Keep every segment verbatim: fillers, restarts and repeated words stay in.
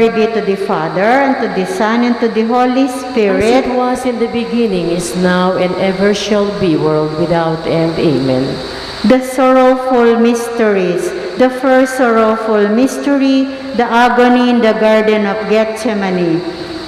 Glory be to the Father, and to the Son, and to the Holy Spirit. As it was in the beginning, is now, and ever shall be, world without end. Amen. The sorrowful mysteries. The first sorrowful mystery, the agony in the Garden of Gethsemane.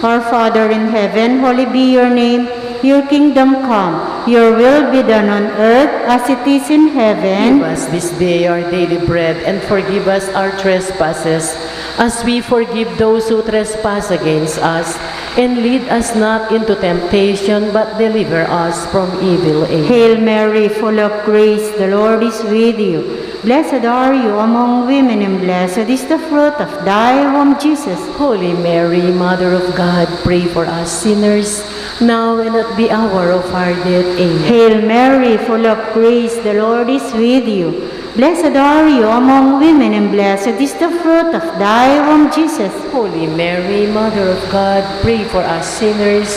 Our Father in heaven, holy be your name. Your kingdom come. Your will be done on earth as it is in heaven. Give us this day our daily bread, and forgive us our trespasses, as we forgive those who trespass against us. And lead us not into temptation, but deliver us from evil. Amen. Hail Mary, full of grace, the Lord is with you. Blessed are you among women, and blessed is the fruit of thy womb, Jesus. Holy Mary, Mother of God, pray for us sinners, now and at the hour of our death. Amen. Hail Mary, full of grace, the Lord is with you. Blessed are you among women, and blessed is the fruit of thy womb, Jesus. Holy Mary, Mother of God, pray for us sinners,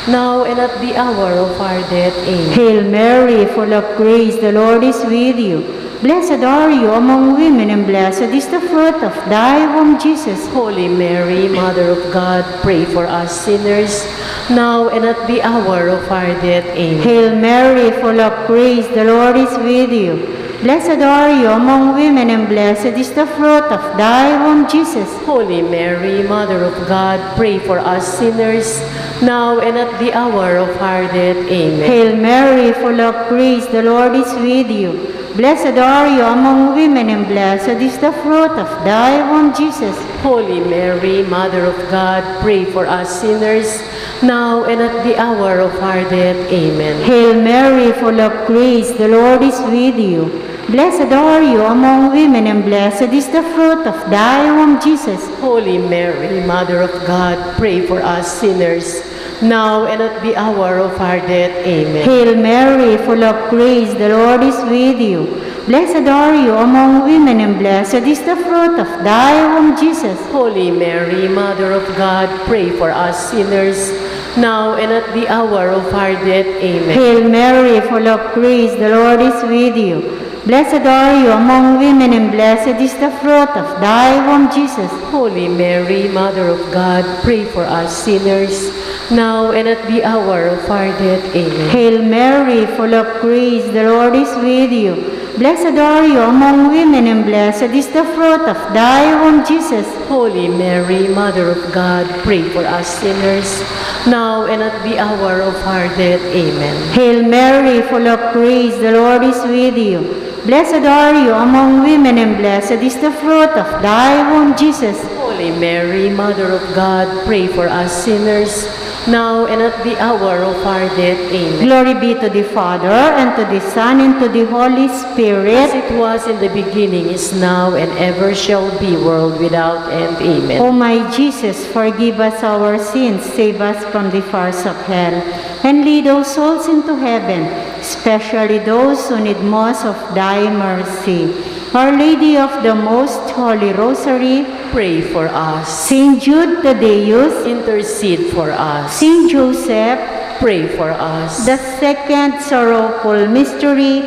now and at the hour of our death. Amen. Hail Mary, full of grace, the Lord is with you. Blessed are you among women, and blessed is the fruit of thy womb, Jesus. Holy Mary, Mother of God, pray for us sinners, now and at the hour of our death. Amen. Hail Mary, full of grace, the Lord is with you. Blessed are you among women, and blessed is the fruit of thy womb, Jesus. Holy Mary, Mother of God, pray for us sinners, now and at the hour of our death. Amen. Hail Mary, full of grace, the Lord is with you. Blessed are you among women, and blessed is the fruit of thy womb, Jesus. Holy Mary, Mother of God, pray for us sinners, now and at the hour of our death. Amen. Hail Mary, full of grace, the Lord is with you. Blessed are you among women, and blessed is the fruit of thy womb, Jesus. Holy Mary, Mother of God, pray for us sinners, now and at the hour of our death. Amen. Hail Mary, full of grace, the Lord is with you. Blessed are you among women, and blessed is the fruit of thy womb, Jesus. Holy Mary, Mother of God, pray for us sinners, now and at the hour of our death. Amen. Hail Mary, full of grace, the Lord is with you. Blessed are you among women, and blessed is the fruit of thy womb, Jesus. Holy Mary, Mother of God, pray for us sinners, now and at the hour of our death. Amen. Hail Mary, full of grace, the Lord is with you. Blessed are you among women, and blessed is the fruit of thy womb, Jesus. Holy Mary, Mother of God, pray for us sinners, now and at the hour of our death. Amen. Hail Mary, full of grace, the Lord is with you. Blessed are you among women, and blessed is the fruit of thy womb, Jesus. Holy Mary, Mother of God, pray for us sinners, now and at the hour of our death. Amen. Glory be to the Father, and to the Son, and to the Holy Spirit. As it was in the beginning, is now, and ever shall be, world without end. Amen. O my Jesus, forgive us our sins, save us from the fires of hell, and lead all souls into heaven, especially those who need most of thy mercy. Our Lady of the Most Holy Rosary, pray for us. Saint Jude Thaddeus, intercede for us. Saint Joseph, pray for us. The second sorrowful mystery,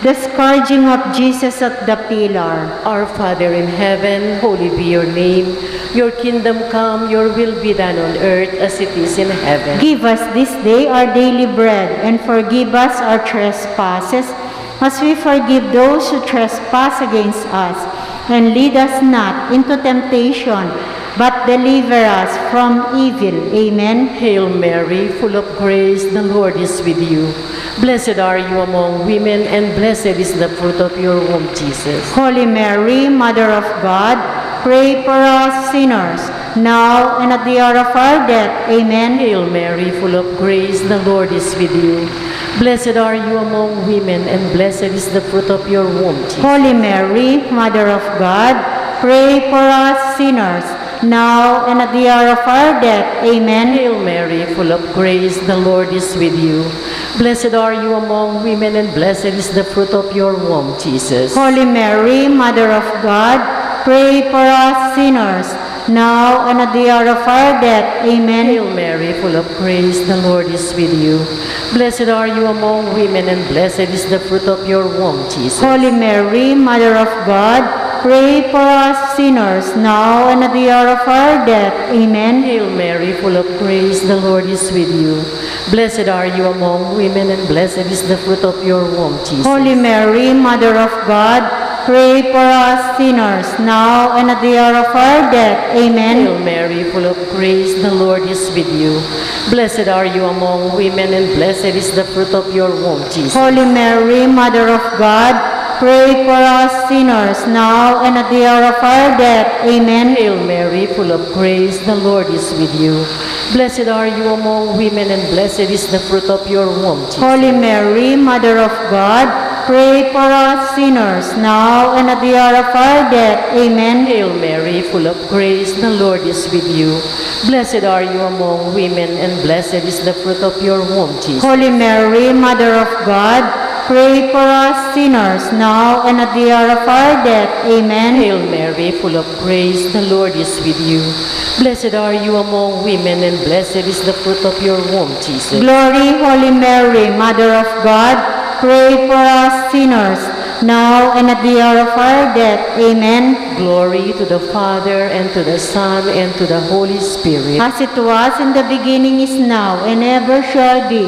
the scourging of Jesus at the pillar. Our Father in heaven, holy be your name. Your kingdom come, your will be done on earth as it is in heaven. Give us this day our daily bread, and forgive us our trespasses, as we forgive those who trespass against us. And lead us not into temptation, but deliver us from evil. Amen. Hail Mary, full of grace, the Lord is with you. Blessed are you among women, and blessed is the fruit of your womb, Jesus. Holy Mary, Mother of God, pray for us sinners, now and at the hour of our death. Amen. Hail Mary, full of grace, the Lord is with you. Blessed are you among women, and blessed is the fruit of your womb, Jesus. Holy Mary, Mother of God, pray for us sinners, now and at the hour of our death. Amen. Hail Mary, full of grace, the Lord is with you. Blessed are you among women, and blessed is the fruit of your womb, Jesus. Holy Mary, Mother of God, pray for us sinners, now and at the hour of our death. Amen. Hail Mary, full of grace, the Lord is with you. Blessed are you among women, and blessed is the fruit of your womb, Jesus. Holy Mary, Mother of God, pray for us sinners, now and at the hour of our death. Amen. Hail Mary, full of grace, the Lord is with you. Blessed are you among women, and blessed is the fruit of your womb, Jesus. Holy Mary, Mother of God, pray for us sinners, now and at the hour of our death. Amen. Hail Mary, full of grace, the Lord is with you. Blessed are you among women, and blessed is the fruit of your womb, Jesus. Holy Mary, Mother of God, pray for us sinners, now and at the hour of our death. Amen. Hail Mary, full of grace, the Lord is with you. Blessed are you among women, and blessed is the fruit of your womb, Jesus. Holy Mary, Mother of God, pray for us sinners, now and at the hour of our death. Amen. Hail Mary, full of grace, the Lord is with you. Blessed are you among women, and blessed is the fruit of your womb, Jesus. Holy Mary, Mother of God, pray for us sinners, now and at the hour of our death. Amen. Hail Mary, full of grace, the Lord is with you. Blessed are you among women, and blessed is the fruit of your womb, Jesus. Glory, Holy Mary, Mother of God, pray for us sinners, now and at the hour of our death. Amen. Glory to the Father, and to the Son, and to the Holy Spirit. As it was in the beginning, is now, and ever shall be,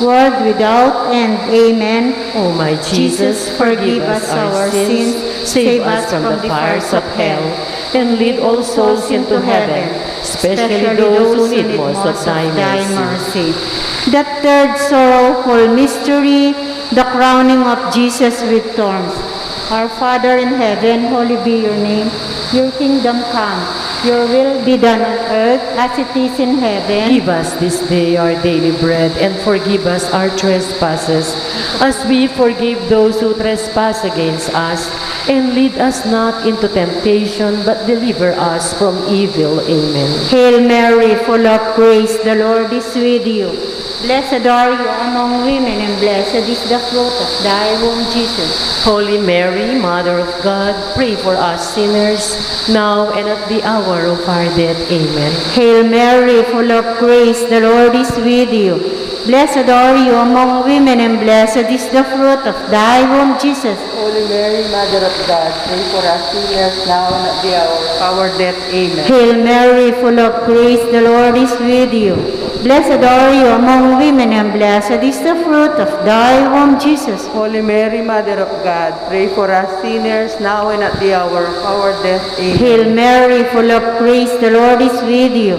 world without end. Amen. O my Jesus, forgive us our sins, save us from the fires of hell, and lead all souls into heaven, especially those who need most of thy mercy. The third sorrowful mystery, the crowning of Jesus with thorns. Our Father in heaven, holy be your name. Your kingdom come. Your will be done on earth as it is in heaven. Give us this day our daily bread, and forgive us our trespasses, as we forgive those who trespass against us. And lead us not into temptation, but deliver us from evil. Amen. Hail Mary, full of grace, the Lord is with you. Blessed are you among women, and blessed is the fruit of thy womb, Jesus. Holy Mary, Mother of God, pray for us sinners, now and at the hour of our death. Amen. Hail Mary, full of grace, the Lord is with you. Blessed are you among women, and blessed is the fruit of thy womb, Jesus. Holy Mary, Mother of God, pray for us sinners, now and at the hour of our death. Amen. Hail Mary, full of grace, the Lord is with you. Blessed are you among women, and blessed is the fruit of thy womb, Jesus. Holy Mary, Mother of God, pray for us sinners, now and at the hour of our death. Amen. Hail Mary, full of grace, the Lord is with you.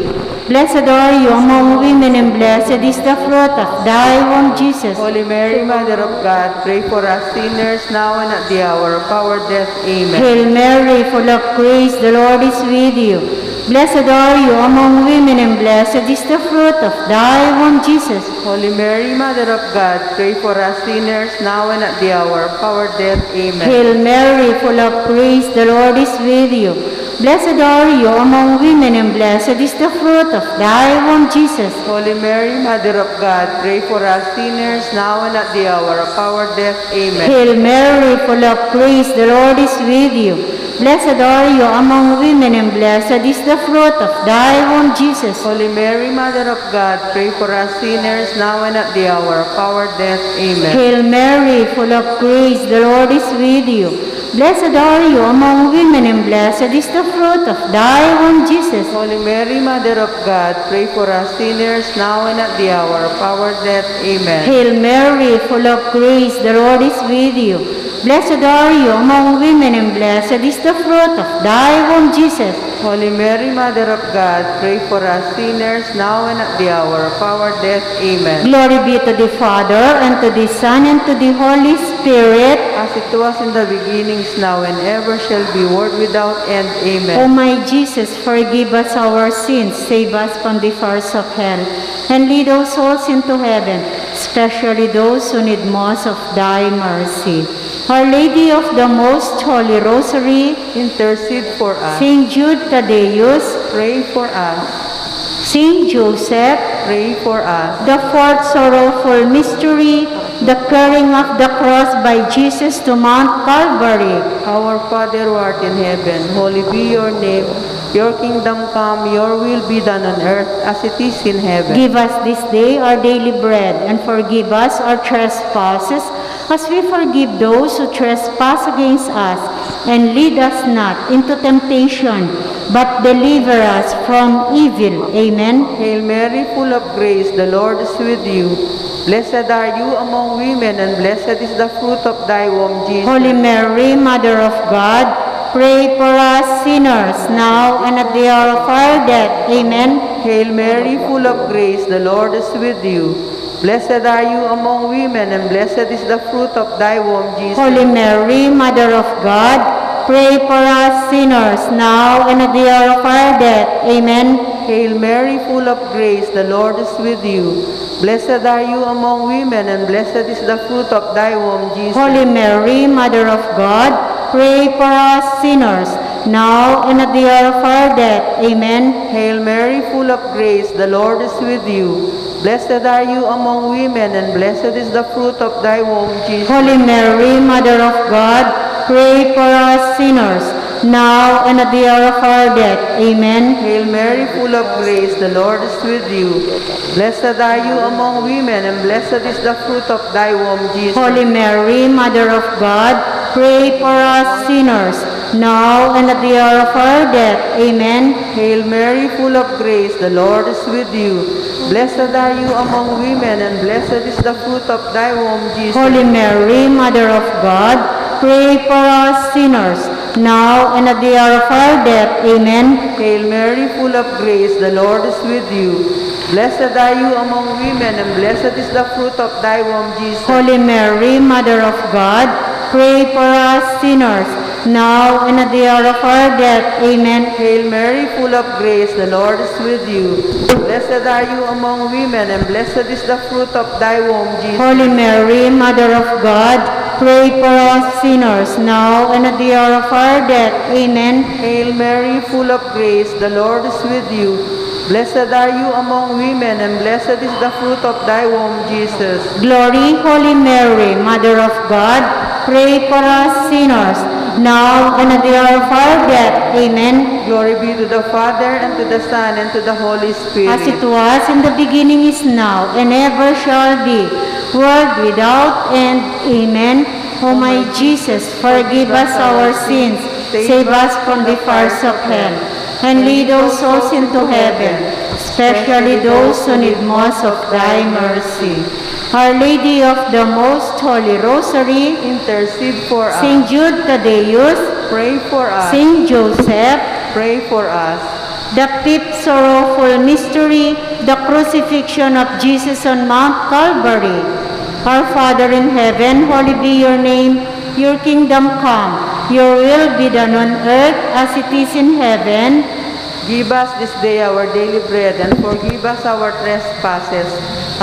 Blessed are you among women, and blessed is the fruit of thy womb, Jesus. Holy Mary, Mother of God, pray for us sinners, now and at the hour of our death. Amen. Hail Mary, full of grace, the Lord is with you. Blessed are you among women, and blessed is the fruit of thy womb, Jesus. Holy Mary, Mother of God, pray for us sinners, now and at the hour of our death. Amen. Hail Mary, full of grace, the Lord is with you. Blessed are you among women, and blessed is the fruit of thy womb, Jesus. Holy Mary, Mother of God, pray for us sinners, now and at the hour of our death. Amen. Hail Mary, full of grace, the Lord is with you. Blessed are you among women, and blessed is the fruit of thy womb, Jesus. Holy Mary, Mother of God, pray for us sinners, now and at the hour of our death. Amen. Hail Mary, full of grace, the Lord is with you. Blessed are you among women, and blessed is the fruit of thy womb, Jesus. Holy Mary, Mother of God, pray for us sinners, now and at the hour of our death. Amen. Hail Mary, full of grace, the Lord is with you. Blessed are you among women, and blessed is the fruit of thy womb, Jesus. Holy Mary, Mother of God, pray for us sinners, now and at the hour of our death. Amen. Glory be to the Father, and to the Son, and to the Holy Spirit. As it was in the beginning, is now, and ever shall be, world without end. Amen. O my Jesus, forgive us our sins, save us from the fires of hell, and lead all souls into heaven, especially those who need most of thy mercy. Our Lady of the Most Holy Rosary, intercede for us. Saint Jude Thaddeus, pray for us. Saint Joseph, pray for us. The fourth sorrowful mystery, the carrying of the cross by Jesus to Mount Calvary. Our Father who art in heaven, holy be your name. Your kingdom come, your will be done on earth as it is in heaven. Give us this day our daily bread, and forgive us our trespasses, as we forgive those who trespass against us. And lead us not into temptation, but deliver us from evil. Amen. Hail Mary, full of grace, the Lord is with you. Blessed are you among women, and blessed is the fruit of thy womb, Jesus. Holy Mary, Mother of God, pray for us sinners, now and at the hour of our death. Amen. Hail Mary, full of grace, the Lord is with you. Blessed are you among women, and blessed is the fruit of thy womb, Jesus. Holy Mary, Mother of God, pray for us sinners, now and at the hour of our death. Amen. Hail Mary, full of grace, the Lord is with you. Blessed are you among women, and blessed is the fruit of thy womb, Jesus. Holy Mary, Mother of God, pray for us sinners, now and at the hour of our death. Amen. Hail Mary, full of grace, the Lord is with you. Blessed are you among women, and blessed is the fruit of thy womb, Jesus. Holy Mary, Mother of God, pray for us sinners, now and at the hour of our death. Amen. Hail Mary, full of grace, the Lord is with you. Blessed are you among women, and blessed is the fruit of thy womb, Jesus. Holy Mary, Mother of God, pray for us sinners, now and at the hour of our death. Amen. Hail Mary, full of grace, the Lord is with you. Blessed are you among women, and blessed is the fruit of thy womb, Jesus. Holy Mary, Mother of God, pray for us sinners, now and at the hour of our death. Amen. Hail Mary, full of grace, the Lord is with you. Blessed are you among women, and blessed is the fruit of thy womb, Jesus. Holy Mary, Mother of God, pray for us sinners, now and at the hour of our death. Amen. Hail Mary, full of grace, the Lord is with you. Blessed are you among women, and blessed is the fruit of thy womb, Jesus. Holy Mary, Mother of God, pray for us sinners, now and at the hour of our death. Amen. Hail Mary, full of grace, the Lord is with you. Blessed are you among women, and blessed is the fruit of thy womb, Jesus. Glory, Holy Mary, Mother of God, pray for us sinners, now and at the hour of our death. Amen. Glory be to the Father, and to the Son, and to the Holy Spirit. As it was in the beginning, is now, and ever shall be, world without end. Amen. O my Jesus, forgive us our sins, save us from the fires of hell, and lead all souls into heaven, especially those who need most of thy mercy. Our Lady of the Most Holy Rosary, intercede for us. Saint Jude Thaddeus, pray for us. Saint Joseph, pray for us. The fifth sorrowful mystery, the crucifixion of Jesus on Mount Calvary. Our Father in heaven, holy be your name. Your kingdom come. Your will be done on earth as it is in heaven. Give us this day our daily bread, and forgive us our trespasses,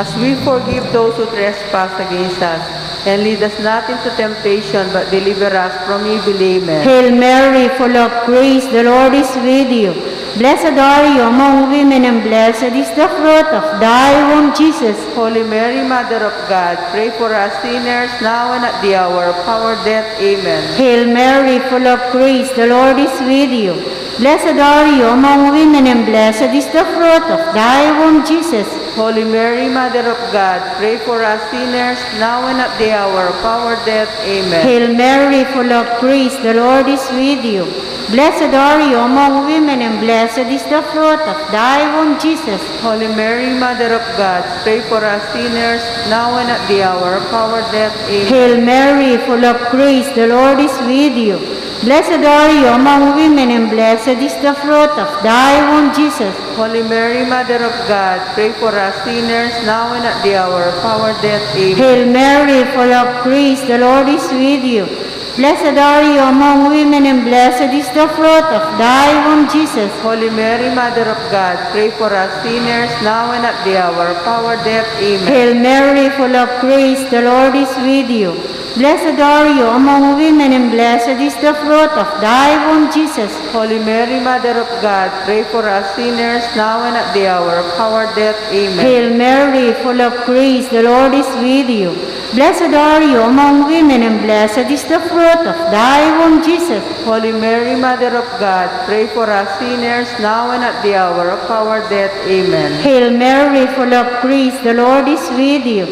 as we forgive those who trespass against us. And lead us not into temptation, but deliver us from evil. Amen. Hail Mary, full of grace, the Lord is with you. Blessed are you among women, and blessed is the fruit of thy womb, Jesus. Holy Mary, Mother of God, pray for us sinners, now and at the hour of our death. Amen. Hail Mary, full of grace, the Lord is with you. Blessed are you among women, and blessed is the fruit of thy womb, Jesus. Holy Mary, Mother of God, pray for us sinners, now and at the hour of our death. Amen. Hail Mary, full of grace, the Lord is with you. Blessed are you among women, and blessed is the fruit of thy womb, Jesus. Holy Mary, Mother of God, pray for us sinners, now and at the hour of our death. Amen. Hail Mary, full of grace, the Lord is with you. Blessed are you among women, and blessed is the fruit of thy womb, Jesus. Holy Mary, Mother of God, pray for us sinners, now and at the hour of our death. Amen. Hail Mary, full of grace, the Lord is with you. Blessed are you among women, and blessed is the fruit of thy womb, Jesus. Holy Mary, Mother of God, pray for us sinners, now and at the hour of our death. Amen. Hail Mary, full of grace, the Lord is with you. Blessed are you among women, and blessed is the fruit of thy womb, Jesus. Holy Mary, Mother of God, pray for us sinners, now and at the hour of our death. Amen. Hail Mary, full of grace, the Lord is with you. Blessed are you among women, and blessed is the fruit of thy womb, Jesus. Holy Mary, Mother of God, pray for us sinners, now and at the hour of our death. Amen. Hail Mary, full of grace, the Lord is with you.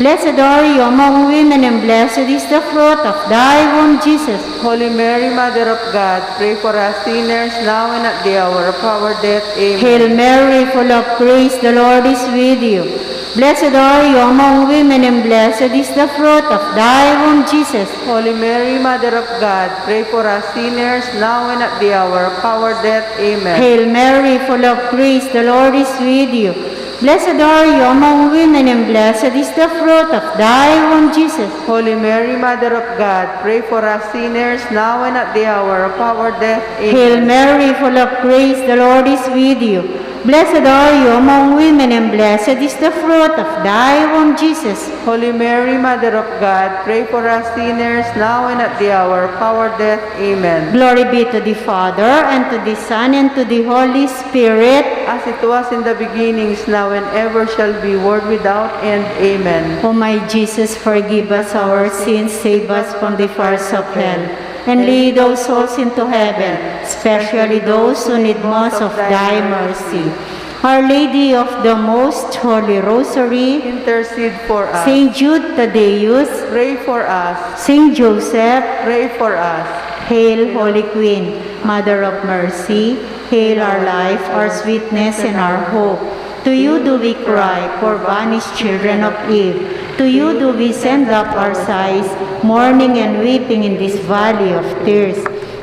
Blessed are you among women, and blessed is the fruit of thy womb, Jesus. Holy Mary, Mother of God, pray for us sinners, now and at the hour of our death. Amen. Hail Mary, full of grace, the Lord is with you. Blessed are you among women, and blessed is the fruit of thy womb, Jesus. Holy Mary, Mother of God, pray for us sinners, now and at the hour of our death. Amen. Hail Mary, full of grace, the Lord is with you. Blessed are you among women, and blessed is the fruit of thy womb, Jesus. Holy Mary, Mother of God, pray for us sinners, now and at the hour of our death. Amen. Hail Mary, full of grace, the Lord is with you. Blessed are you among women, and blessed is the fruit of thy womb, Jesus. Holy Mary, Mother of God, pray for us sinners, now and at the hour of our death. Amen. Glory be to the Father, and to the Son, and to the Holy Spirit. As it was in the beginning, is now, and ever shall be, world without end. Amen. O my Jesus, forgive us our sins, save us from the fires of hell, and lead all souls into heaven, especially those who need most of thy mercy. Our Lady of the Most Holy Rosary, intercede for us. Saint Jude Thaddeus, pray for us. Saint Joseph, pray for us. Hail, Holy Queen, Mother of Mercy, hail our life, our sweetness, and our hope. To you do we cry, poor banished children of Eve. To you do we send up our sighs, mourning and weeping in this valley of tears.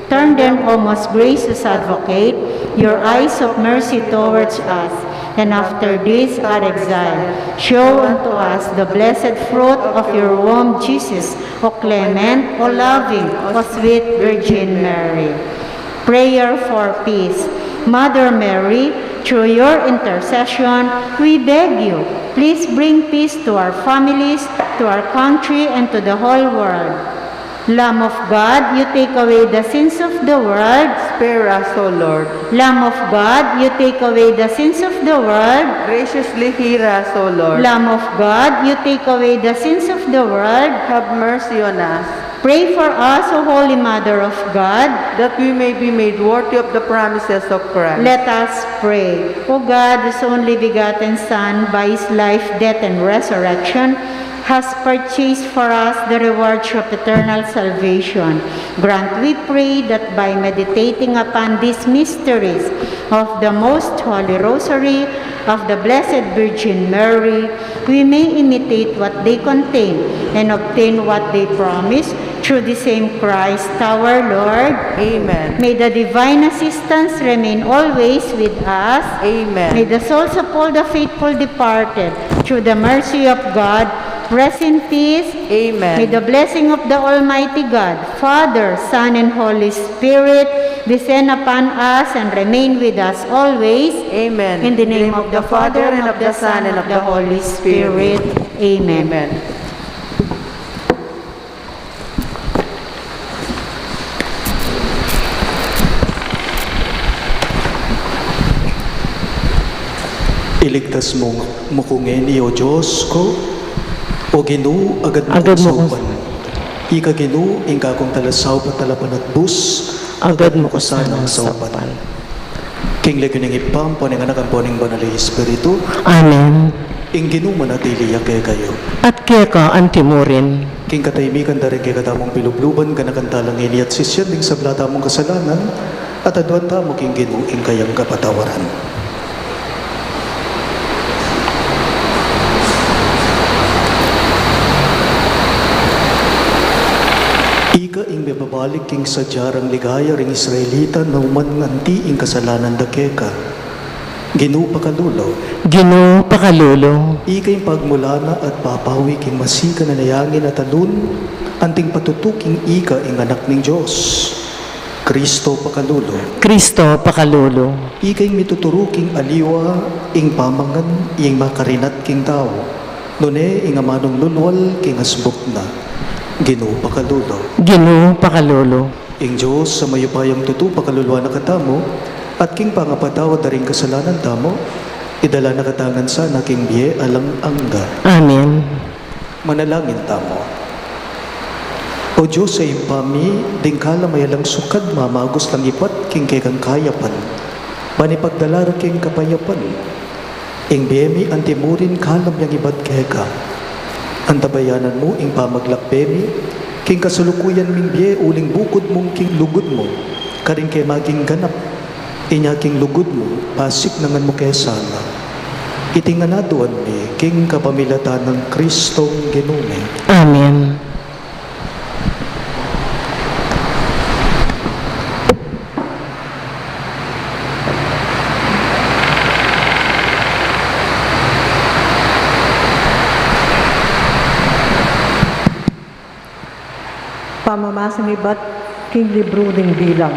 Turn then, O most gracious Advocate, your eyes of mercy towards us, and after this our exile, show unto us the blessed fruit of your womb, Jesus, O clement, O loving, O sweet Virgin Mary. Prayer for peace. Mother Mary, through your intercession, we beg you, please bring peace to our families, to our country, and to the whole world. Lamb of God, you take away the sins of the world. Spare us, O Lord. Lamb of God, you take away the sins of the world. Graciously hear us, O Lord. Lamb of God, you take away the sins of the world. Have mercy on us. Pray for us, O Holy Mother of God, that we may be made worthy of the promises of Christ. Let us pray. O God, whose only begotten Son, by his life, death, and resurrection, has purchased for us the rewards of eternal salvation, grant, we pray, that by meditating upon these mysteries of the Most Holy Rosary of the Blessed Virgin Mary, we may imitate what they contain and obtain what they promise, through the same Christ our Lord. Amen. May the divine assistance remain always with us. Amen. May the souls of all the faithful departed, through the mercy of God, rest in peace. Amen. May the blessing of the Almighty God, Father, Son, and Holy Spirit, descend upon us and remain with us always. Amen. In the name of the Father, and of the Son, and of the Holy Spirit. Amen. Amen. Iligtas mu, mu ku ngeni, O Dios ku, O Ginu, agad mu kung saupan. Ika Ginu, ing kakung talasaup at talapanatbus, agad mu ku sanang saupan. King lagyu ning Ibpa, ampo ning Anak, ampo ning Banal a Espiritu. Amen. Ing Ginu manatili ya kekayu. At keka antimurin. King katahimikan da ring kekatamung pilubluban, ganakan tala ngeni at sisian ding sabla tamung kasalanan, at aduan tamu king Ginu ing kayang kapatawaran. Ika ing mebabalik king sadya rang ligaya ring Israelita, numan anti ing kasalanan da keka. Ginu, pakalulu. Ginu, pakalulu. Ika ing pagmulana at papawi king masikan a nayangin at alun, anting patutu king ika ing Anak ning Dios. Kristo, pakalulu. Kristo, pakalulu. Ika ing mituturu king aliwa ing pamangan ing makarinat king tau, nune ing amanung lulwal king asbuk na. Ginu, pakalulu. Ginu, pakalulu. Ing Dios a mayupayang tutu pakaluluan na katamu, at king pangapatawad da ring kasalanan tamu, idala na katamu ngan sana king bie alang angga. Amen. Manalangin tamu. O Dios a Ibpa mi, ding kalam a alang sukad mamagus lang ibat king kekang kayapan, ban ipagdala ra king kapayapan ing bie mi antimurin kalam yang ibat keka. Antabayanan mu ing pamaglakbe mi, king kasulukuyan ming bie uling bukud mung king lugud mu, karin ke maging ganap, inya king lugud mu, pasiknangan mu ke sana. Iti ngan aduan mi, king kapamilatan nang Kristong Ginu mi. Amen. Pamamasa mi ibat king libru ding Bilang.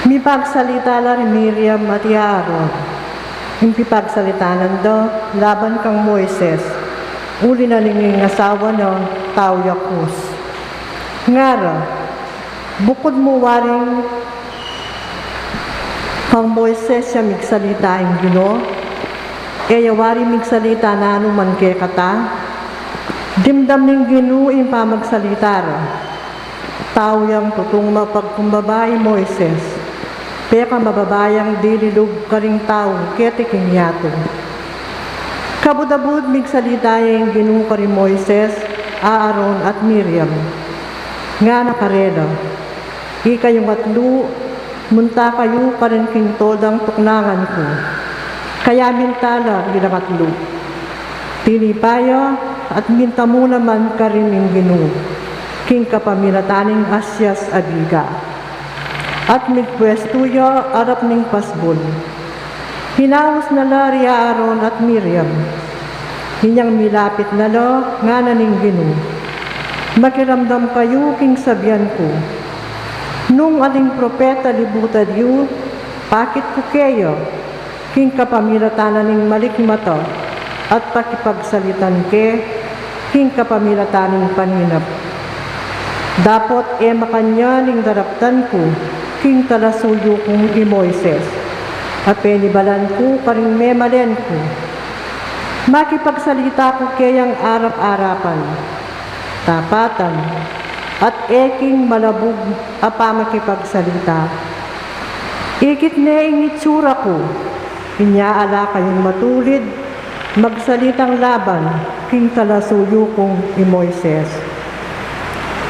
Mipagsalita la ri Miriam at i Aaron, ing pipagsalitanan da laban kang Moises, uli na ning ing asawa na tau ya Cus. Ngara, bukud mu waring kang Moises ya migsalita ing Ginu, e ya wari migsalita nanu man kekata? Dimdam ning Ginu ing pamagsalita ra. Tau yang tutung mapagkumbaba i Moises, peka mababa yang dililub karing tau keti king yatu. Kabud-abud migsalita ya ing Ginu kari Moises, Aaron, at Miriam. Ngana karela, Ikayung atlu, munta kayu karin king toldang tuknangan ku. Kaya minta la ilang atlu. Tinipa ya, at minta mu naman karin ing Ginu, king kapamilatan ning asyas a biga. At migpuestu ya arap ning pasbul. Hinaus na la ri Aaron at Miriam. Inyang milapit na la, ngana ning Ginu, Makiramdam kayu king sabian ku. Nung aling propeta libutad yu, pakit ku keya, king kapamilatan na ning malikmata, at pakipagsalitan ke, king kapamilatan ning paninap. Dapot e makanyan ing daraptan ku, king talasuyu kung i Moises, a penibalan ku karing memalen ku. Makipagsalita ku keyang arap-arapan, tapatan, at e king malabug a pamakipagsalita. Ikit ne ing itsura ku, inya ala kayung matulid magsalitang laban king talasuyu kung i Moises.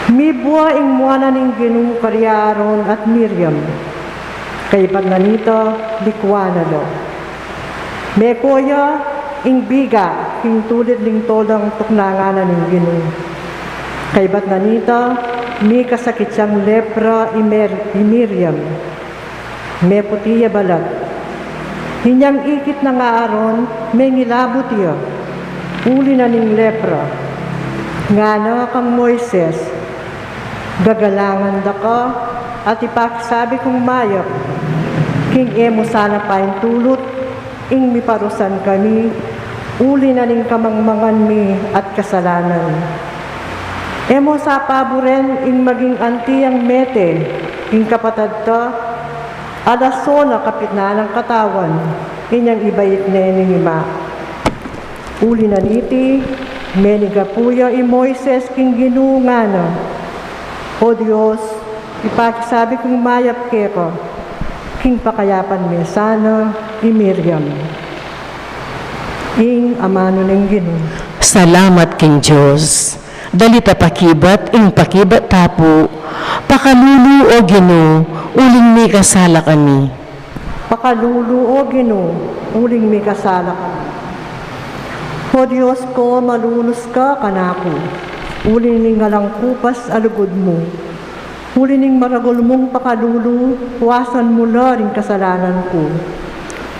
Mibua ing mua na ning Ginu kari Aaron at Miriam. Kaybat na nita, likwan na la. Meko ya ing biga king tulid ning toldang tuknangan na ning Ginu. Kaybat na nita, mikasakit yang lepra i Mer-, i Miriam. Meputi ya balat. Inyang ikit nang Aaron, mengilabut ya, uli na ning lepra. Ngana kang Moises, Gagalangan da ka, at ipakisabi kung mayap, king e mu sana paintulut ing miparusan kami, uli na ning kamangmangan mi at kasalanan. E mu sa paburen ing maging anti yang mete ing kapatad ta, ala so na kapitnan nang katawan, inyang ibait ne ning ima. Uli na niti, menigapu ya i Moises king Ginu, ngana, O Dios, ipakisabi kung mayap keka, king pakayapan me sana i Miriam. Ing amanu ning Ginu. Salamat king Dios. Dalit a pakibat, ing pakibat ta pu. Pakalulu, O Ginu, uling mikasala kami. Pakalulu, O Ginu, uling mikasala kami. O Dios ko, malulus ka kanaku, uli ning alang kupas a lugud mu. Uli ning maragul mung pakalulu, wasan mu la ring kasalanan ku.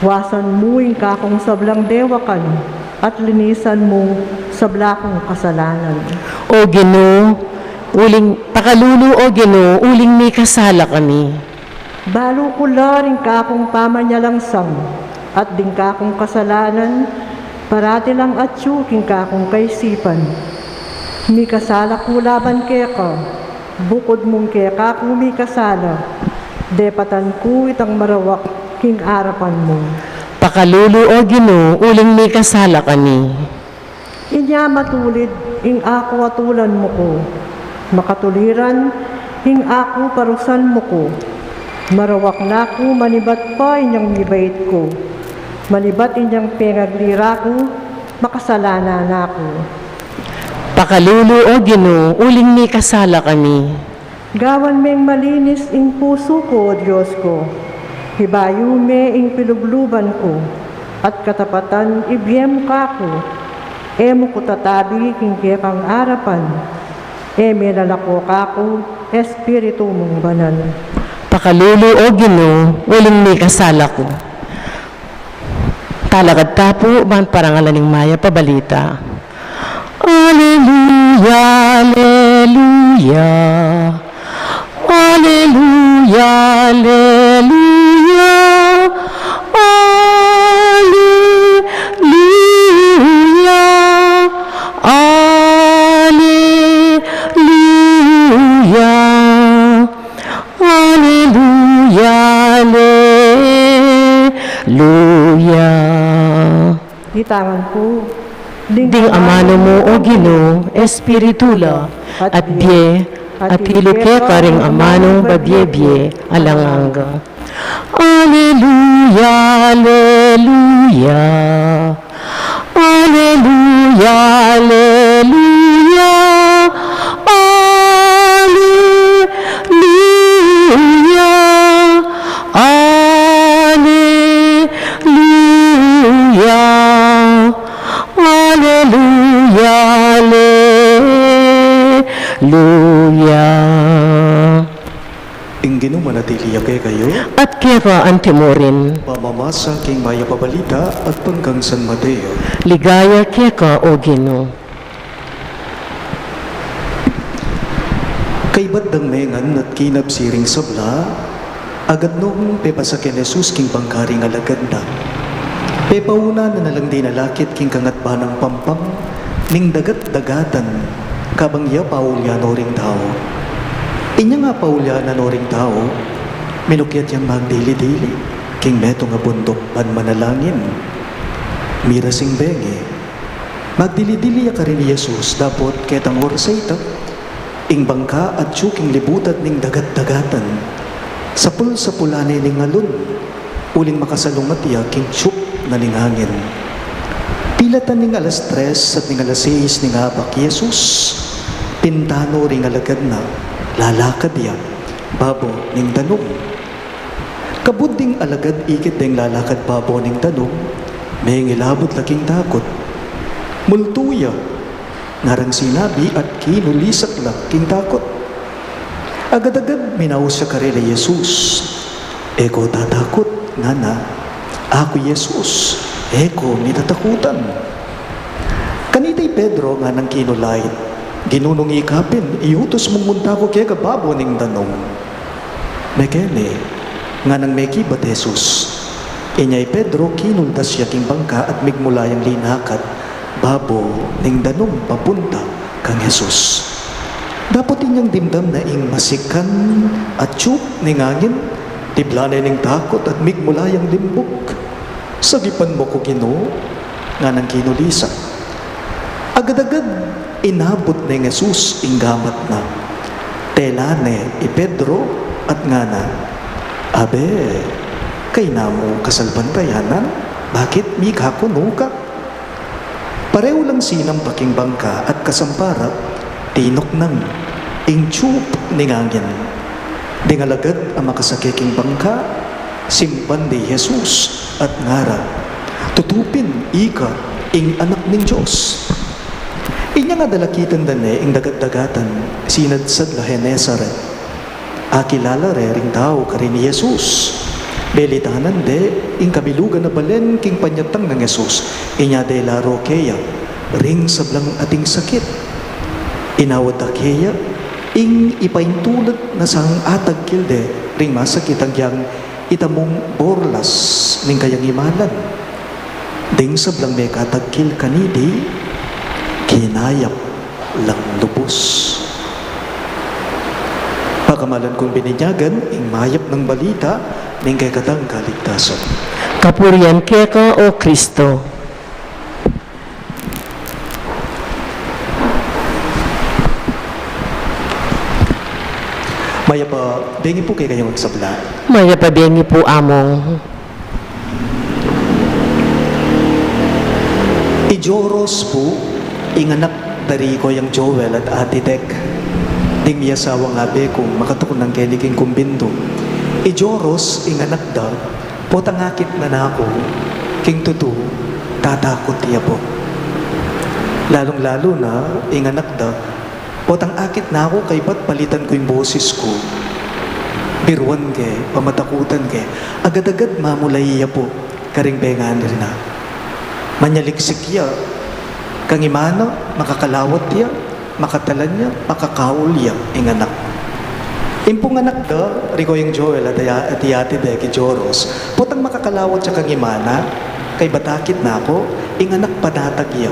Wasan mu ing kakung sablang dewakan, at linisan mu sabla kung kasalanan. O Ginu, uling, pakalulu, O Ginu, uling mikasala kami. Balu ku la ring kakung pamanyalangsang, at ding kakung kasalanan, parati lang atyu king kakung kaisipan. Mikasala ku laban keka, bukud mung keka ku mikasala, depatan ku itang marawak king arapan mu. Pakalulu, O Ginu, uling mikasala kami. Inya matulid ing aku atulan mu ku, makatuliran ing aku parusan mu ku. Marawak na ku manibat pa inyang mibait ku, manibat inyang pengaglira ku, makasalanan na ku. Pakalulu, O Ginu, uling mikasala kami. Gawan meng malinis ing pusu ku, O Dios ku. Hibayu me ing pilubluban ku, at katapatan ibie mu kaku. E mu ku tatabi king kekang arapan. E me lalako kaku, Espiritu mung Banal. Pakalulu, O Ginu, uling mikasala ku. Talakad ta pu ban parangalan ing mayap a balita. Aleluya, aleluya. Aleluya, aleluya. Aleluya, aleluya. Aleluya, aleluya. Ditangan ku, ding amanu mu, O Ginu, Espiritu la, at bie, at hilu keka ring amanung babie-bie alang angga. Aleluya, aleluya. Aleluya, aleluya. Aleluya, aleluya. Aleluya, aleluya. Ing Ginu manatili ya kekayu. At keka antimurin. Pamamasa king mayap a balita agpang kang San Mateo. Ligaya keka, O Ginu. Kaybat dang mengan at kinabsi ring sabla, agatnung pepasake Jesus king bangka ring alagad na, pepauna na na lang dinalakit king kangatbanang pampang ning dagat-dagatan, kabang ya paulyanu ring tau. Inya nga paulyanu ring tau, minukyat yang magdili-dili king metung a bunduk ban manalangin. Miras ing bengi, magdili-dili ya karin i Jesus dapot ketang oras a ita, ing bangka atyu king libutan ning dagat-dagatan. Sapul-sapulan ne ning alun, uling makasalungat ya king tiyup na ning angin. Pilatan ning alas tres at ning alas seis ning abak i Jesus, pintanu ring alagad na, lalakad ya babo ning danum. Kabud ding alagad ikit deng lalakad babo ning danum, mengilabud la king takut. Multu ya, ngarang sinabi at kinulisak la king takut. Agad-agad minaus ya karela i Jesus. "E ko tatakut," ngana. "Aku i Jesus, e ko mitatakutan." Kanita i Pedro nganang kinulait, "Ginu, nung ika pin, iutus mung munta ku keka babo ning danum." "Mekeni," nganang mekibat i Jesus. Inya i Pedro kinuldas ya king bangka at migmula yang linakad babo ning danum papunta kang Jesus. Dapot inyang dimdam na ing masikan a tiyup ning angin, tiblan ne ning takut at migmula yang limbuk. "Sagipan mu ku, Ginu," nganang kinulisak. Agad-agad inabut neng Jesus ing gamat na. Tela ne i Pedro at ngana, "Abe, kayna mu kasalpantayanan, bakit mikakunu ka?" Pareu lang sinampa king bangka at kasampa ra, tinuknang ing tiyup ning angin. Ding alagad a makasake king bangka, simpan de i Jesus at ngara, "Tutu pin ika ing Anak ning Dios." Inya nga dalakitan da ne ing dagat-dagatan, sinadsad la Genesaret. Akilala re ring tau karin i Jesus. Belitanan de ing kabilugan a balen king panyatang nang Jesus, inya de la ro keya ring sablang ating sakit. Inawat da keya ing ipaintulut na sang atagkil de ring masakit, agyang itamung borlas ning kayang imalan. Ding sablang mekatagkil kaniti, kinayap lang lubus. Pakamalan kung bininyagan, ing mayap nang balita ning kekatang kaligtasan. Kapurian keka, O Kristo. Mayap a bengi pu kekayung sabla. Mayap a bengi pu, Among. I Joros pu ing anak Tari ko yang Joel at Ate Dec, ding miasawang abe kung makatuknang keni king kumbintu. I Joros, ing anak da, potang akit na naku, king tutu, tatakut ya pu. Lalung-lalu na, ing anak da, potang akit naku kaybat palitan ku ing boses ku. Biruan ke, pamatakutan ke, agad-agad mamulai ya pu karing penganir na. Manyaliksik ya kang ima na, makakalawat ya, makatalan ya, makakaul ya ing anak. Ing pung anak da, ri ko yang Joel at, at i Ate Dec, i Joros, potang makakalawat ya kang ima na, kaybat akit naku, ing anak panatag ya.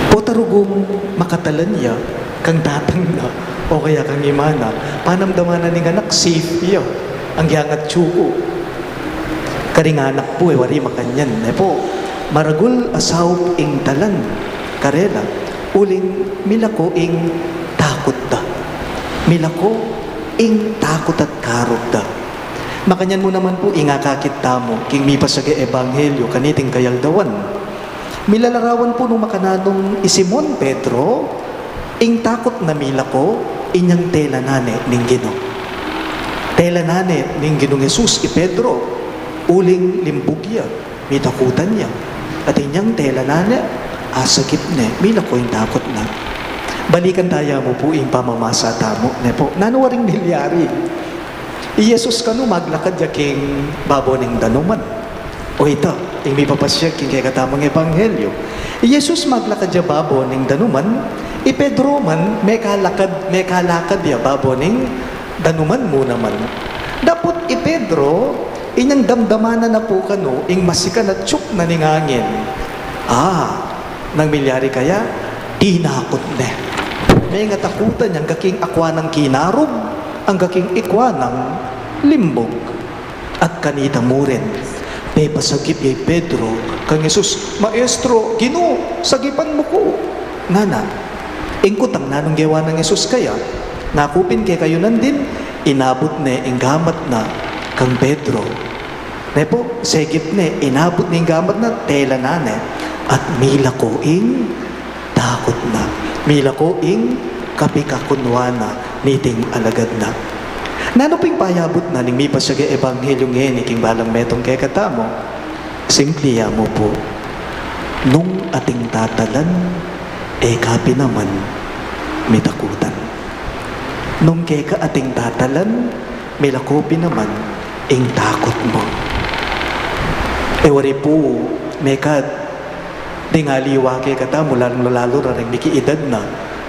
Pota rugung makatalan ya kang tatang na, o kaya kang ima na, panamdaman na ning anak safe ya, anggiyang atyu ku. Karing anak pu, e wari makanyan, ne pu. Maragul a saup ing talan karela, uling milako ing takut da. Milako ing takut at karug da. Makanyan mu naman pu ing akakit tamu king mipasyag a ebanghelyo kaniting kayaldawan. Milalarawan pu nung makananung i Simon Pedro, ing takut na milako, inyang telanan ne ning Ginu. Telanan ne ning Ginung Jesus i Pedro, uling limbug ya, mitakutan ya. At inyang telanan ne, asagip ne, milako ing takut na. Balikan taya mu pu ing pamamasa tamu, ne pu. Nanu waring milyari? I Jesus kanu maglakad ya king babo ning danuman. O ita, ing mipapasyag king kekatamung ebanghelyo. I Jesus maglakad ya babo ning danuman, i Pedro man, mekalakad, mekalakad ya babo ning danuman mu naman. Dapot i Pedro, inyang damdaman na na pu kanu, ing masikan at tyuk na ning angin. Ah, nang milyari kaya, dinakut ne. Mengatakutan ya angga king akua nang kinarug, angga king ikua nang limbug. At kanita mu rin, pepasagip ya i Pedro kang Jesus, "Maestro, Ginu, sagipan mu ku," ngana. Ing kutang, nanung gewa nang Jesus kaya? Naku pin kekayu nandin, inabut ne ing gamat na kang Pedro. Ne pu, segip ne, inabut ne ing gamat na, telanan ne, at milako ing takut na. Milako ing kapikakunwa na niting alagad na. Nanu pin ing payabut na ning mipasyag a ebanghelyo ngeni king balang metung kekatamu? Simpli ya mu pu. Nung ating tatalan, e ka pin naman mitakutan. Nung keka ating tatalan, milako pin naman ing takut mu. E wari pu, mekad ding aliwa kekatamu, lalung-lalu na ring miki-edad na,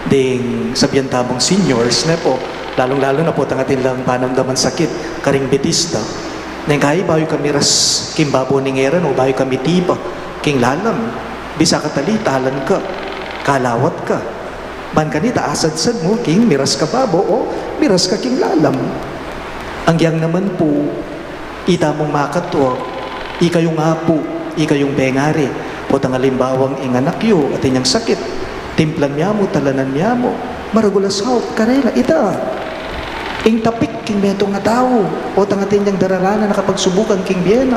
ding sabian tamung seniors, ne pu, lalung-lalu na pu potang atin lang panamdaman sakit karing bitista. Neng kai bayu ka miras king babo ning eran o bayu ka mitipa king lalam, bisa ka tali, talan ka, kalawat ka. Ban kanita asadsad mu king miras ka babo o miras ka king lalam. Anggiyang naman pu, itamung makatwa, ikayung apu, ikayung pengari, potang alimbawang ing anak yu atin yang sakit, timplan mya mu, talanan mya mu, maragul a saup karela, ita. Ing tapik king metung a tau, potang atin yang dararanan a kapagsubukan king bie na.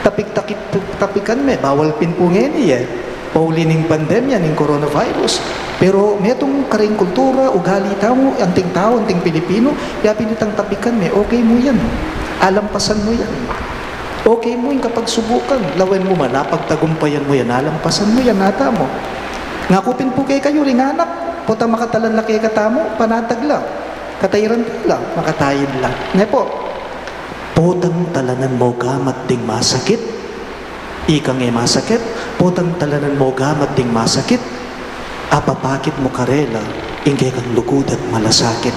Tapik-takip, tapikan me, bawal pin pu ngeni e. Pauli ning pandemya ning coronavirus. Pero metung karing kultura, ugali tamu, anting tau, anting Pilipino, ya pin itang tapikan me, okay mu yan. Alampasan mu yan. Okay mu ing kapagsubukan, lawen mu man, apagtagumpayan mu yan, alampasan mu yan, ata mu. Ngaku pin pu kekayu ring anak, potang makatalan la kekatamu, panatag la. Katairan la, makatayid la. Ne pu, potang talanan mu gamat ding masakit, ikang e masakit, potang talanan mu gamat ding masakit, apapakit mu karela ing kekang lugud at malasakit.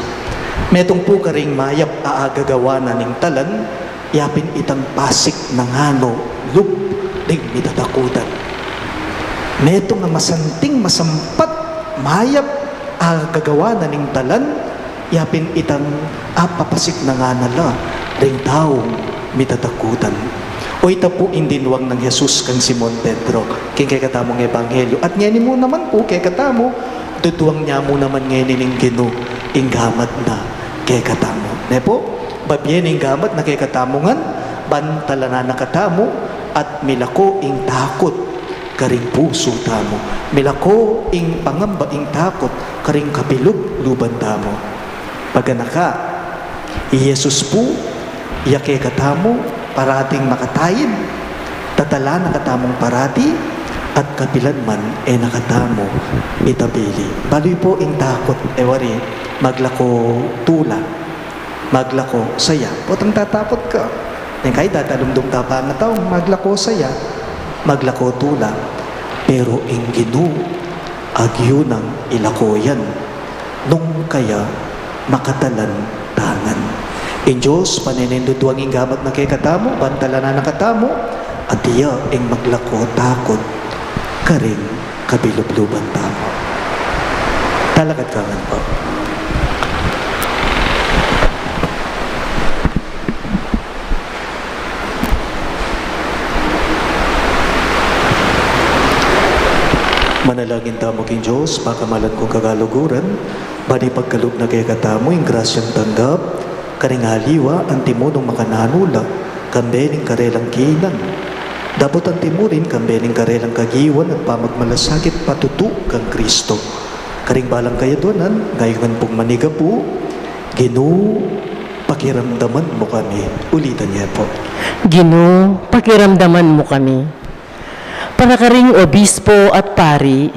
Metung pu karing mayap a agagawa na ning talan, ya pin itang pasik na nganu lub ding mitatakutan. Metung a masanting, masampat, mayap a agagawa na ning talan, ya pin itang apapasik na ngana la ring taung mitatakutan. O ita pu ing dinwang nang Jesus kang Simon Pedro king kekatamung ebanghelyo. At ngeni mu naman pu kekatamu, dudwang ne mu naman ngeni ning Ginu ing gamat na kekatamu. Ne pu, babie ne ing gamat na kekatamu ngan, ban talanan na katamu, at milako ing takut karing pusu tamu. Milako ing pangamba, ing takut karing kabilub-luban tamu. Paganaka, i Jesus pu, iya kekatamu, parating makataid, tatalan na katamung parati, at kapilan man e na katamu itabili. Balu pu ing takut, e wari maglako tula, maglako saya. Potang tatakut ka. Neng kai datalumdum ta pa nga tau, maglako saya, maglako tula. Pero ing Ginu, agyu nang ilako yan nung kaya makatalan ta ngan. Ing Dios, paneninduduang ing gamat na kekatamu, ban talanan na katamu, at iya ing maglako takut karing kabilub-luban tamu. Talakad ka ngan pu. Manalangin tamu king Dios, pakamalan kung kagaluguran, ban ipagkalub na kekatamu ing grasyang tanggap karing aliwa antimunung makananu la, kambe ning karelang kinan. Dapot antimu rin kambe ning karelang kagiwan at pamagmalasakit patutu kang Kristo. Karing balang kayadwanan, ngayun ngan pung manigapu, Ginu, pakiramdaman mu kami. Ulitan ye pu. Ginu, pakiramdaman mu kami. Para karing obispo at pari,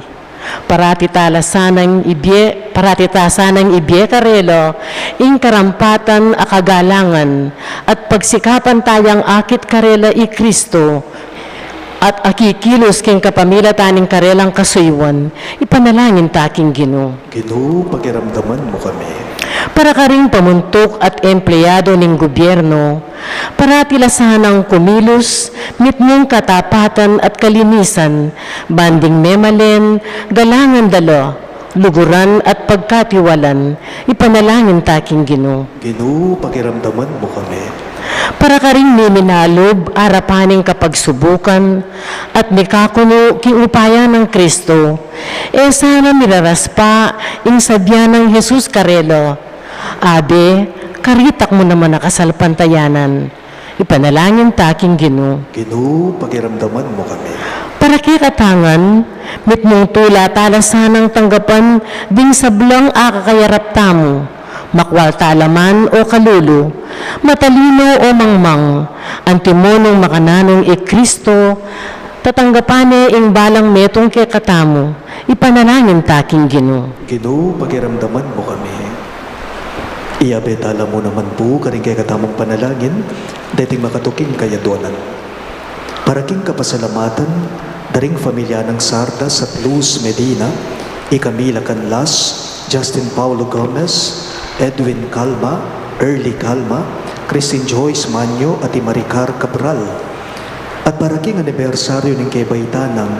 parati ta la sanang ibie, parati ta sanang ibie karela ing karampatan a kagalangan at pagsikapan ta yang akit karela i Kristo at akikilus king kapamilatan ning karelang kasuyuan, ipanalangin ta king Ginu. Ginu, pakiramdaman mu kami. Para karing pamuntuk at empleyado ning gubyerno, parati la sanang kumilus mitmung katapatan at kalinisan, ban ding memalen, galangan da la, luguran at pagkatiwalan, ipanalangin ta king Ginu. Ginu, pakiramdaman mu kami. Para karing miminalub arapan ning kapagsubukan at mikakunu king upaya nang Kristo, e sana miraraspa ing sabyan nang Jesus karela, Abe, karitak mu naman a kasalpantayanan. Ipanalangin ta king Ginu. Ginu, pakiramdaman mu kami. Para kekata ngan, mitmung tula ta la sanang tanggapan ding sablang akakayarap tamu, makwal ta la man o kalulu, matalino o mangmang, antimunung makananung i Kristo, tatanggapan ne ing balang metung kekatamu, ipanalangin ta king Ginu. Ginu, pakiramdaman mu kami. Iyabe ta la mu naman pu karing kekatamung panalangin deting makatuking kayadwanan. Para king kapasalamatan da ring familia nang Sardas at Luz Medina, i Camila Canlas, Justin Paulo Gomez, Edwin Calma, Early Calma, Christine Joyce Manyo at i Maricar Cabral. At para king anibersaryu ning kebaitan nang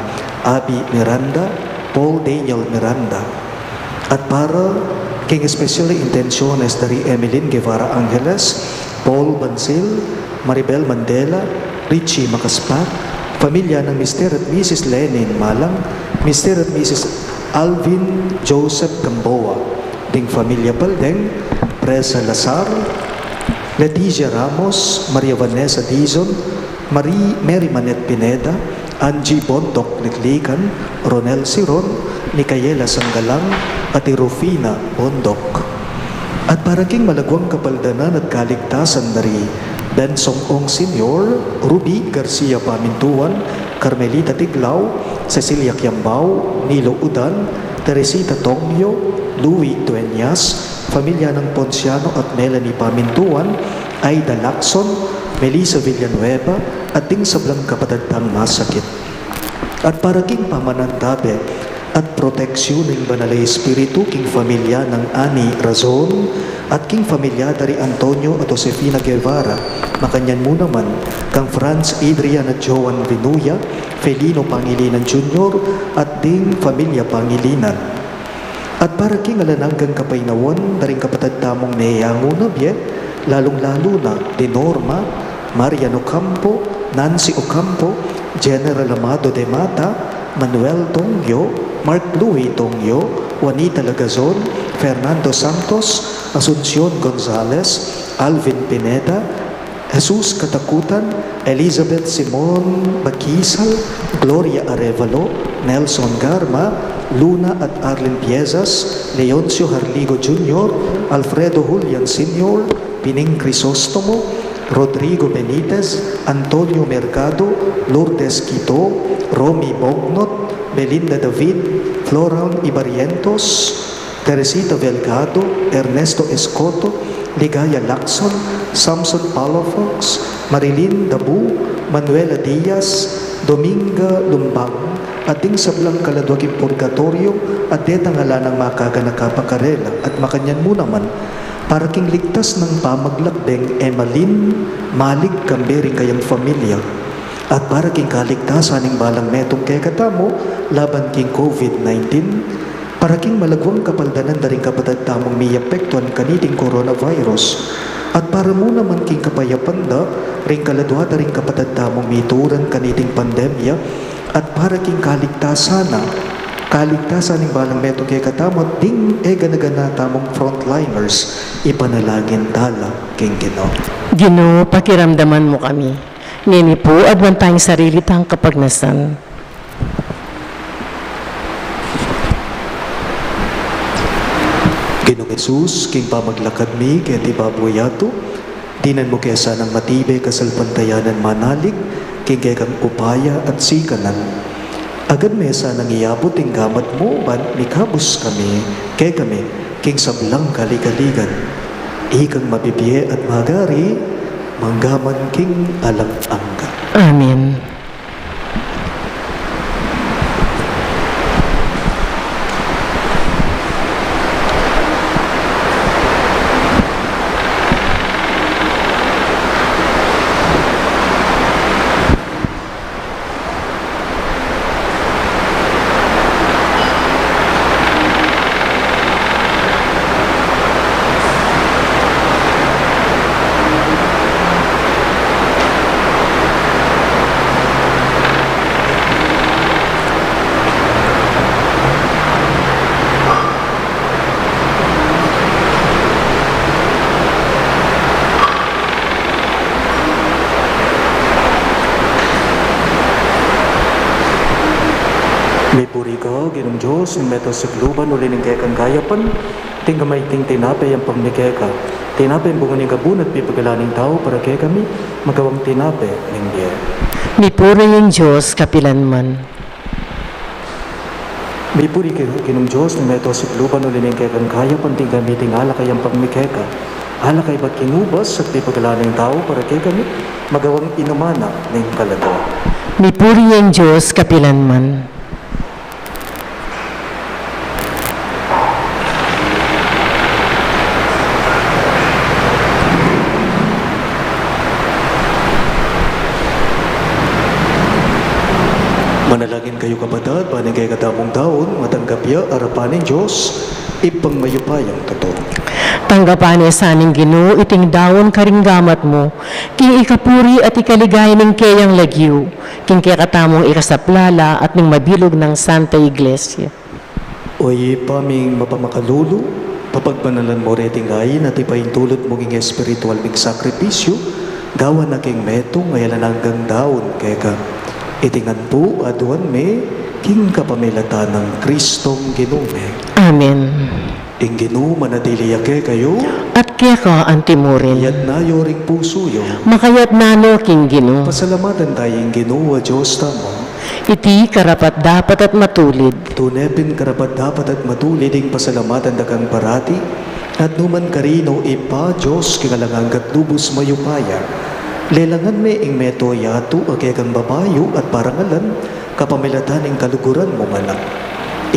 Abby Miranda, Paul Daniel Miranda. At para king especial intenciones da ri Emeline Guevara Angeles, Paul Bansil, Maribel Mandela, Richie Macaspac, familia nang Mister at Missus Lenin Malang, Mister at Missus Alvin Joseph Gamboa, ding familia Paldeng, Presa Lazar, Leticia Ramos, Maria Vanessa Dizon, Marie, Mary Manette Pineda, Angie Bondoc Liklikan, Ronel Siron, Micaela Sanggalang, at i Rufina Bondoc. At para king malaguang kapaldanan at kaligtasan da ri Bensong Ong Senior, Ruby Garcia Pamintuan, Carmelita Tiglao, Cecilia Kiambao, Nilo Udan, Teresita Tongyo, Louis Dueñas, familia nang Ponciano at Melanie Pamintuan, Aida Lacson, Melissa Villanueva, at ding sablang kapatad tang masakit. At para king pamanantabe at proteksyon ning Banal a Espiritu king familia nang Ani Razon at king familia da ri Antonio at Josefina Guevara, makanyan mu naman kang Franz Adrian at Joan Vinuya, Felino Pangilinan Junior, at ding familia Pangilinan. At para king alang anggang kapaynawan da ring kapatad tamung meyangu na bie, lalung-lalu na di Norma, Marian Ocampo, Nancy Ocampo, General Amado de Mata, Manuel Tongyo, Mark Louis Tongyo, Juanita Lagazon, Fernando Santos, Asuncion Gonzalez, Alvin Pineda, Jesus Katakutan, Elizabeth Simon Bakisal, Gloria Arevalo, Nelson Garma, Luna at Arlene Piezas, Leoncio Harligo Junior, Alfredo Julian Senior, Pining Crisostomo, Rodrigo Benitez, Antonio Mercado, Lourdes Quito, Romy Bognot, Belinda David, Floran Ibarrientos, Teresita Velgado, Ernesto Escoto, Ligaya Lacson, Samson Palafox, Marilyn Dabu, Manuela Diaz, Dominga Lumbang, at ding sablang kaladwa king purgatoryo, at detang ala nang makaganaka pa karela, at makanyan mu naman, para king ligtas nang pamaglakbeng Emalin Malig kambe ring kayang familia, at para king kaligtasan ning balang metung kekatamu laban king COVID nineteen, para king malagwang kapaldanan da ring kapatad tamung miapektuan kaniting coronavirus, at para mu naman king kapayapan da ring kaladwa da ring kapatad tamung mituran kaniting pandemya, at para king kaligtasan na, kaligtasan ning balang metung kekatamu, at ding e gana-gana tamung frontliners, ipanalangin tala king Ginu. Ginu, pakiramdaman mu kami. Ngeni pu, aduan tang sarili tang kapagnasan. Ginung Jesus, king pamaglakad mi keti babu yatu, dinan mu ke sanang matibe kasalpantayanan manalig king kekang upaya at sikanan. Agad me sanang iabut ing gamat mu ban mikabus kami kekami king sablang kaligaligan. Ikang mabibie at magari, manggaman king alang angga. Amen. Mipuri ka, Ginung Dios ning meto sukluban, uli ning kekang kayapan, atin ka miting tinape ampang mi keka. Tinape ing bunga ning kabus at pipagalan ning tau para kekami, magawang tinape ning bie. Mipuri ing Dios kapilan man. Mipuri ka, Ginung Dios ning meto sukluban, uli ning kekang kayapan, atin ka miting alak ampang mi keka. Alak a ibat king ubas at pipagalan ning tau para kekami, magawang inuman na ning kaladwa. Mipuri ing Dios kapilan man. Manalangin kayu, kapatad, ban ing kekatamung daun matanggap ya arapan ning Dios, Ibpang mayupayang tutu. Tanggapan na sa ning Ginu iting daun karing gamat mu, king ikapuri at ikaligaya ning keyang lagyu, king kekatamung ikasaplala at ning mabilug nang Santa Iglesia. O Ibpa ming mapamakalulu, papagbanalan mu reting ain at ipaintulud mu king espiritual ming sakripisyu, gawan na king metung a alang anggang daun keka. Iti ngan pu aduan mi king kapamilatan nang Kristong Ginu mi. Amen. Ing Ginu manatili ya kekayu. At keka antimurin. Iyatas yu ring pusu yu. Makayatas no king Ginu. Pasalamatan taya ing Ginu a Dios tamu. Iti karapat-dapat at matulid. Tune pin karapat-dapat at matulid ing pasalamatan da kang parati, at nukarin man, o Ibpa, Dios king alang angga at lubus mayupaya. Lelangan me ing meto yatu a kekang babayu at parangalan, kapamilatan ning kaluguran mung anak.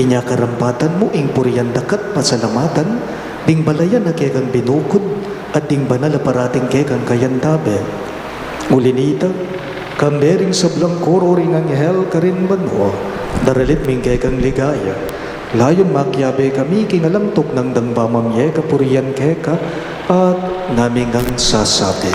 Inya karampatan mu ing purian daka at pasalamatan, ding balayan a kekang binukud, at ding banal a parating kekang kayantabe. Uli nita, kambe ring sablang koro ring anghel karin banua, daralit mi ing kekang ligaya. Layun makiabe kami king alang tuknang dang pamamie kapurian keka, at ngaming sasabi: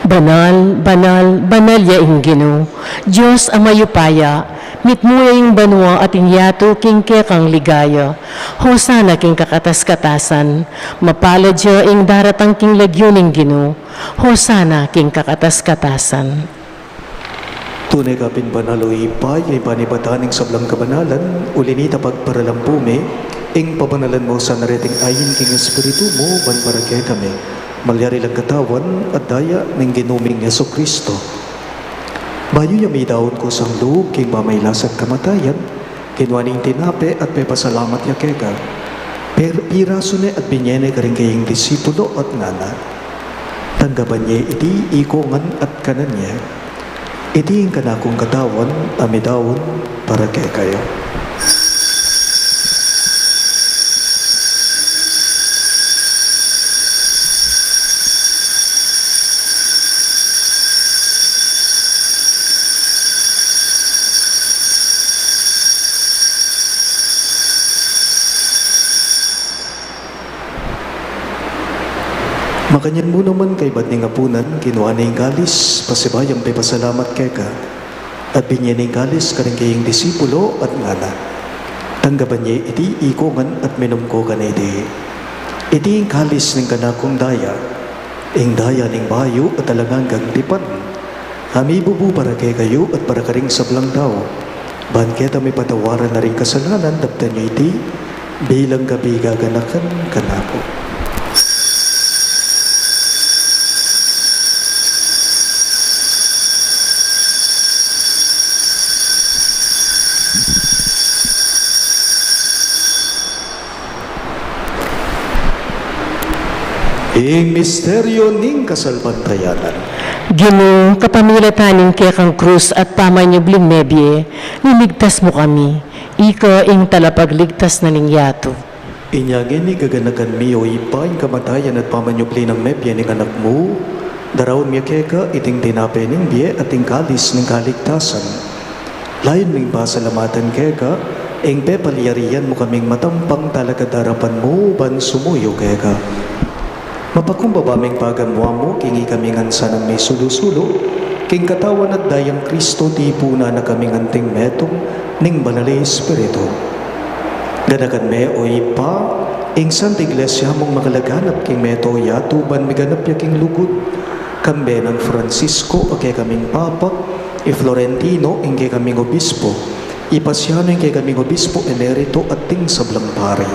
Banal, banal, banal ya ing Ginu, Dios a mayupaya, Mitmu ya ing banua at ing yatu king kekang ligaya. Hosana king kakatas-katasan. Mapalad ya ing daratang king lagyu ning Ginu. Hosana king kakatas-katasan. Tune ka pin banal, o Ibpa, ya ipanibatan ning sablang kabanalan, uli na nita pagparalan pu mi ing pabanalan mu sana reting ain king Espiritu mu, ban para kekami malyari lang katawan at daya ning Ginu ming Jesucristo. Bayu ya midaun kusang lub king pamailas at kamatayan, kinua ne ing tinape at pepasalamat ya keka. Per-, pirasu ne at binye ne karing kayang disipulo at ngana: Tanggapan ye iti ikongan at kanan ye. Iti ing kanakung katawan a midaun para kekayu. Makanyan mu naman kaybat ning apunan, kinua ne ing kalis, pasibayung pepasalamat keka, at binye ne ing kalis karing kayang disipulo at ngana: Tanggapan ye iti ikongan at minum ko kaniti. Iti ing kalis ning kanakung daya, ing daya ning bayu at alang anggang tipan, a mibubu para kekayu at para karing sablang tau, ban keta mipatawaran na ring kasalanan. Daptan yu iti bilang kapigaganakan kanaku. Ing misteryu ning kasalpantayanan. Ginu, kapamilatan ning kekang krus at pamanyubling mebie, liligtas mu kami. Ika ing talapagligtas na ning yatu. Inya ngeni gaganakan mi, o Ibpa, ing kamatayan at pamanyubli nang mebie ning Anak mu, daraun mi keka iting tinape ning bie at ing kalis ning kaligtasan. Layun ming pasalamatan keka ing pepalyarian mu kaming matampang talakad arapan mu ban sumuyu keka. Mapakumbaba ming pagamuan mu king ikami ngan sanang misulu-sulu king katawan at dayang Kristo, tipunan na kaming anting metung ning Banal a Espiritu. Ganakan me, o Ibpa, ing Santa Iglesia mung makalaganap king mabilug a yatu ban miganap ya king lugud, kambe nang Francisco a kekaming Papa, i Florentino ing kekaming Obispo, i Pasiano ing kekaming Obispo Emerito at ding sablang pari.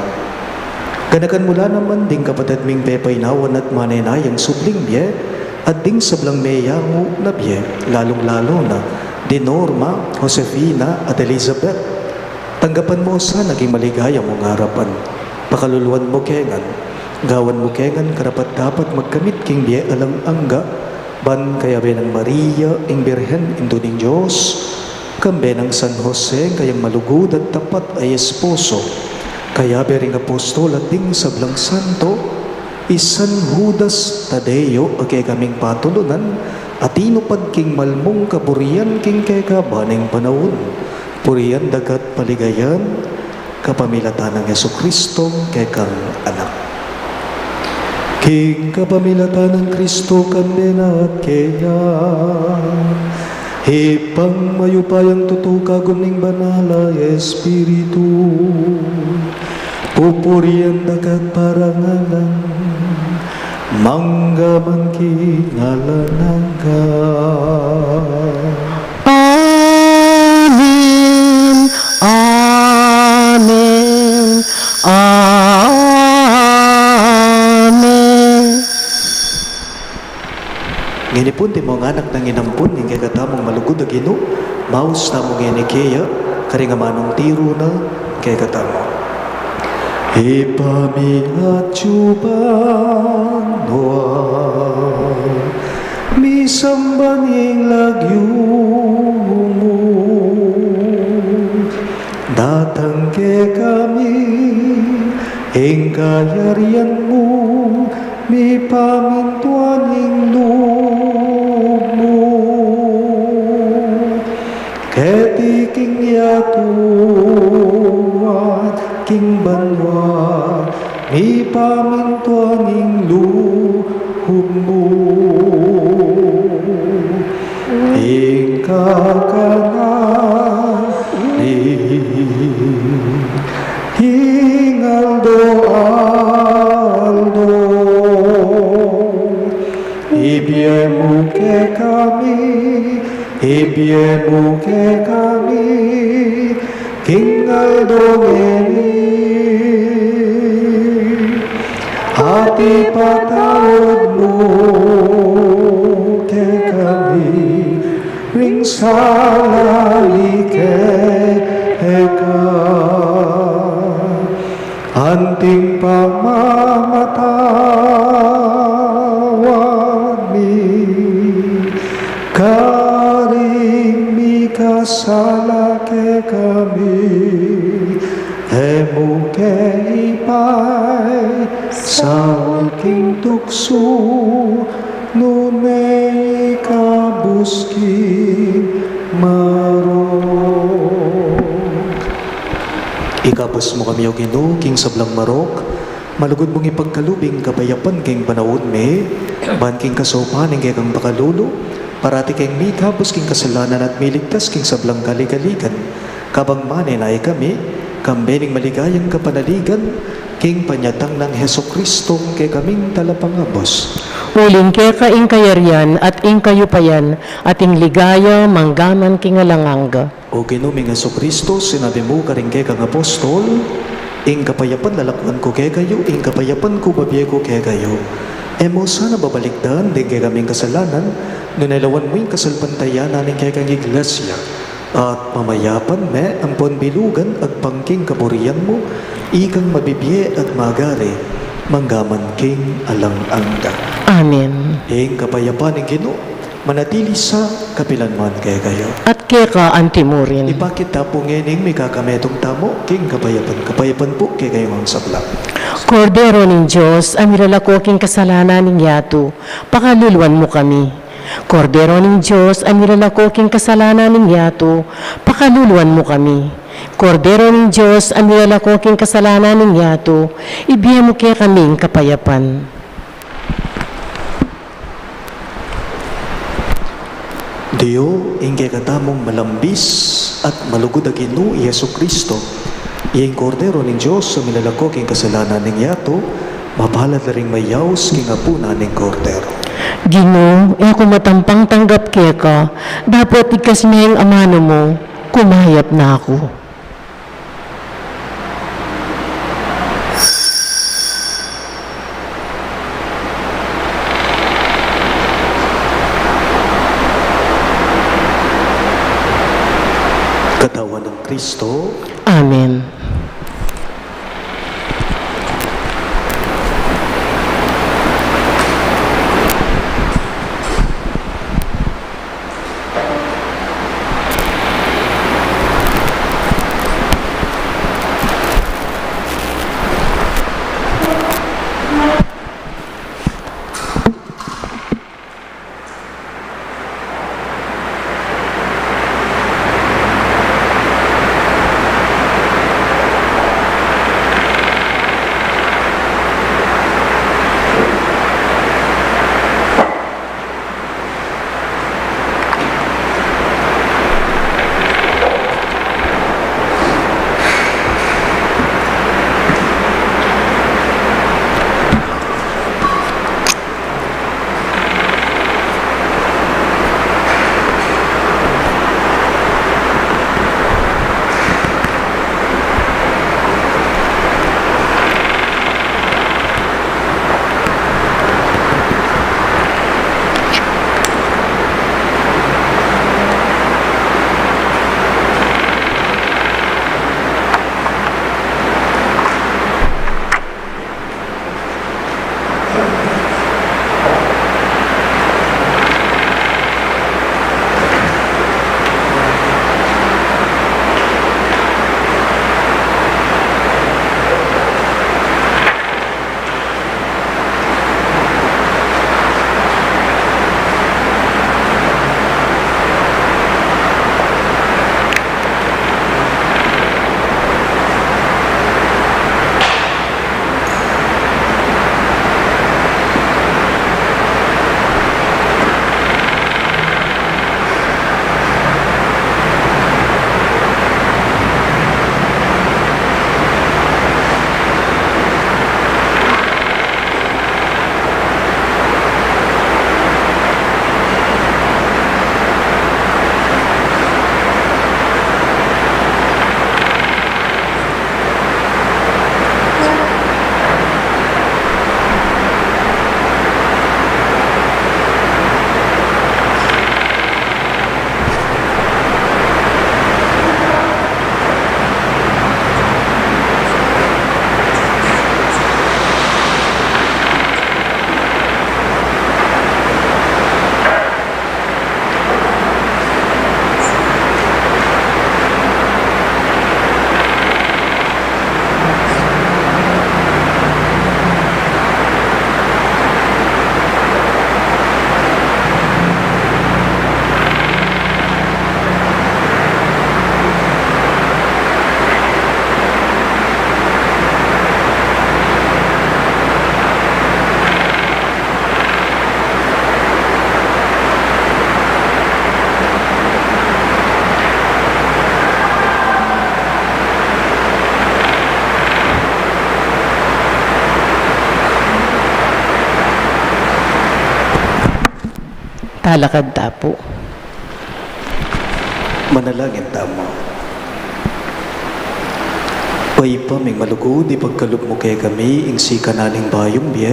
Ganakan mu la naman ding kapatad ming pepainawan at manenayang subling bie, at ding sablang meyangu na bie, lalung-lalu na di Norma, Josefina, at Elizabeth. Tanggapan mu sana king maligaya mung arapan. Pakaluluan mu ke ngan, gawan mu ke ngan karapat-dapat magkamit king bie alang angga, ban kayabe nang Maria ing Birhen, Indu ning Dios, kambe nang San Jose ing kayang malugud at tapat a esposo, kayabe ring apostol at ding sablang santo, i San Judas Tadeo a kekaming patulunan, a tinupad king mal mung kaburian king keka ban ning panaun. Purian da ka at paligayan kapamilatan nang Jesucristo kekang Anak. King kapamilatan nang Kristo, kambe na at keya, Ibpang mayupayang tutu, kagum ning Banal a Espiritu, pupurian da ka at parangalan, mangga man king alang angga. Amen. Amen. Amen. Ngeni pu, antimong anak nang inampun ning kekatamung malugud a Ginu, maus tamu ngeni keya karing amanung tiru na kekatamu. Ibpa mi atsu ka banua, misamban ing lagyu mu, datang kekami ing kayarian mu, mipamintuan ing lub mu keti king yatu at king banua. Mipamintuan ing lub mu. Ing kakanan kekami, ibie mu kekami king aldo ngeni, at ipatawad mu kekami ring sala mi keka, anting pamamatawad mi karing mikasala kekami. E mu ke ipaisaul king tuksu, nune ikabus king marok. Ikabus mu kami, O Ginu, king sablang marok, malugud mung ipagkalub ing kapayapan king panaun mi, ban king kasaupan ning kekang pakalulu, parati keng mikabus king kasalanan at miligtas king sablang kaligaligan. Kabang manenaya kami, kambe ning maligayang kapanaligan, king panyatang nang Jesucristo, kekaming Talapangabus. Uling keka ing kayarian at ing kayupayan at ing ligaya manggaman king alang angga. O Ginu ming Jesucristo, sinabi mu karing kekang apostol, ing kapayapan lalakwan ku kekayu, ing kapayapan ku babie ku kekayu. E mu sana babalikdan ding kekaming kasalanan, nune lawan mu ing kasalpantayanan ning kekang iglesia. At mamayapan me ampon bilugan agpang king kaburian mu, ikang mabibie at magari, manggaman king alang angga. Amen. Ing kapayapan ning Ginu, manatili sa kapilan man kekayu. At keka anti mu rin. Ipakit ta pu ngening mikakametung tamu king kapayapan. Kapayapan pu kekayu ngan sabla. Kordero ning Dios, a milalako king kasalanan ning yatu, pakaluluan mu kami. Kordero ning Dios, a milalako king kasalanan ning yatu, pakaluluan mu kami. Kordero ning Dios, a milalako king kasalanan ning yatu, ibie mu kekami ing kapayapan. Dios, ing kekatamung malambis at malugud a Ginu, i Jesucristo, ing Kordero ning Dios, a milalako king kasalanan ning yatu, mapalad la ring mayaus king apunan ning Kordero. Ginu, e ku matampang tanggap keka, dapot igkas me ing amanu mu, kumayap na ku. Katawan nang Kristo. Amen. Palakad ta pu. Manalangin tamu. O Ibpa ming malugud, ipagkalub mu kekami ing sikanan ning bayung bie,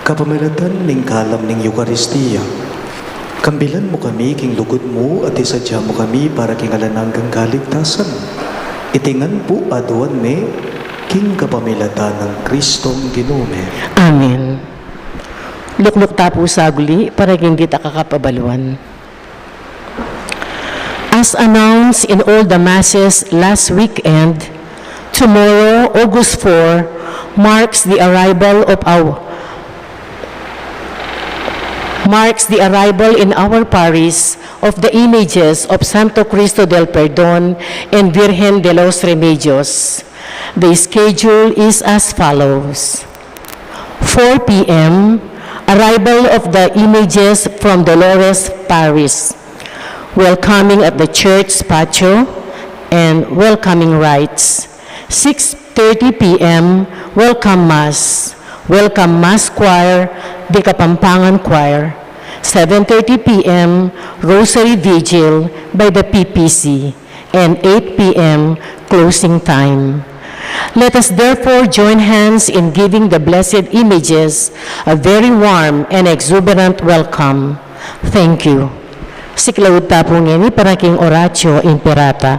kapamilatan ning kalam ning Eukaristia. Kambilan mu kami king lugud mu at isadya mu kami para king alang anggang kaligtasan. Iti ngan pu aduan mi king kapamilatan nang Kristong Ginu mi. Amen. Lukluk ta pu saguli para king ditak a kapabaluan. As announced in all the masses last weekend, tomorrow, August four, marks the arrival of our marks the arrival in our parish of the images of Santo Cristo del Perdon and Virgen de los Remedios. The schedule is as follows. four p m, arrival of the images from Dolores Parish, welcoming at the church patio, and welcoming rites. six thirty p m, welcome mass. Welcome mass choir, the Kapampangan Choir. seven thirty p m, Rosary Vigil by the P P C. And eight p m, closing time. Let us therefore join hands in giving the blessed images a very warm and exuberant welcome. Thank you. Siklaud ta pu ngeni para king Oratio Imperata.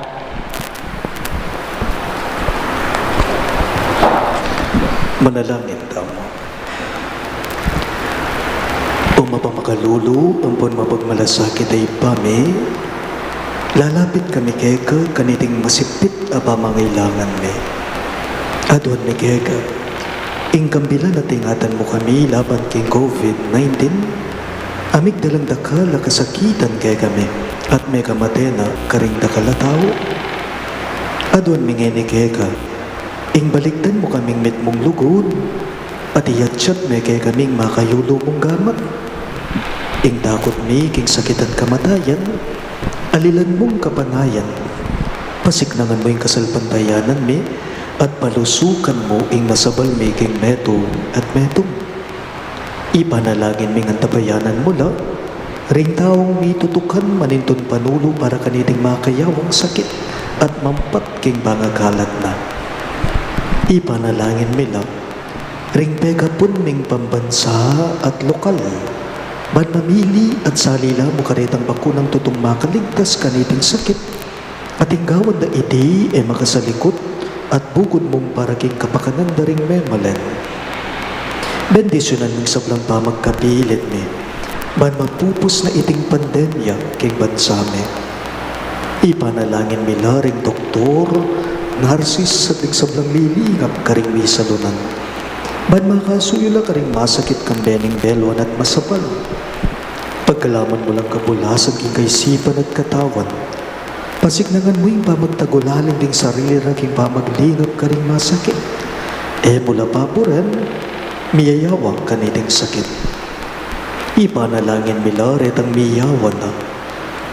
Manalangin tamu. O mapamakalulu ampon mapagmalasakit a Ibpa mi, lalapit kami keka kaniting masipit a pamangailangan mi. Aduan mi keka ing kambilan at ingatan mu kami laban king COVID nineteen, a migdalang dakal a kasakitan kekami at mekamate na karing dakal a tau. Aduan mi ngeni keka ing balikdan mu kaming mitmung lugud, at iyatyat me kekaming makayulu mung gamat. Ing takut mi king sakit at kamatayan, alilan mung kapanayan. Pasiknangan mu ing kasalpantayanan mi, at palusukan mu ing masabal mi king metung at metung. Ipanalangin mi ngan tabayanan mu la ring taung mitutukan manintun panulu para kaniting makayawang sakit at mampat king pangakalat na. Ipanalangin mi la ring pekapun ming pambansa at lokal, ban mamili at sali la mu karetang bakunang tutung makaligtas kaniting sakit, at ing gawan da iti e makasalikut at bukut mung para king kapakanan da ring memalen. Bendisyunan ming sablang pamagkapilit mi, ban mapupus na iting pandemya king bansa mi. Ipanalangin mi la ring doktor, narsis, at ding sablang lilingap karing misalunan, ban makasuyu la karing masakit kambe ning beluan at masabal. Pagkalaman mu lang kabulasan king kaisipan at katawan. Pasiknangan mu ing pamagtagulaling ding sarili ra king pamaglingap karing masakit. E mu la paburen, miyayawang kaniting sakit. Ipanalangin mi la retang miyawan na,